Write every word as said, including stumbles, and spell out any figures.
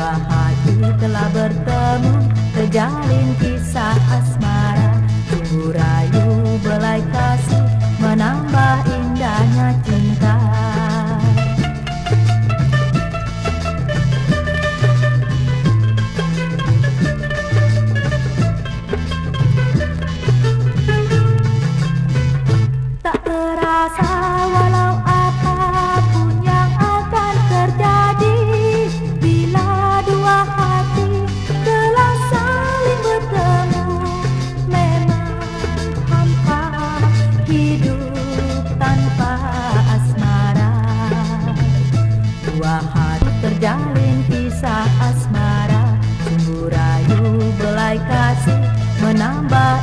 Hati telah bertemu, terjalin kisah asmara. Sungguh rayu belai kasih, menambah indahnya cinta. Tak terasa walau apapun yang akan terjadi, bila dua hati telah saling bertemu, memang hampa hidup tanpa asmara. Dua hati terjalin kisah asmara, sungguh rayu belai kasih, menambah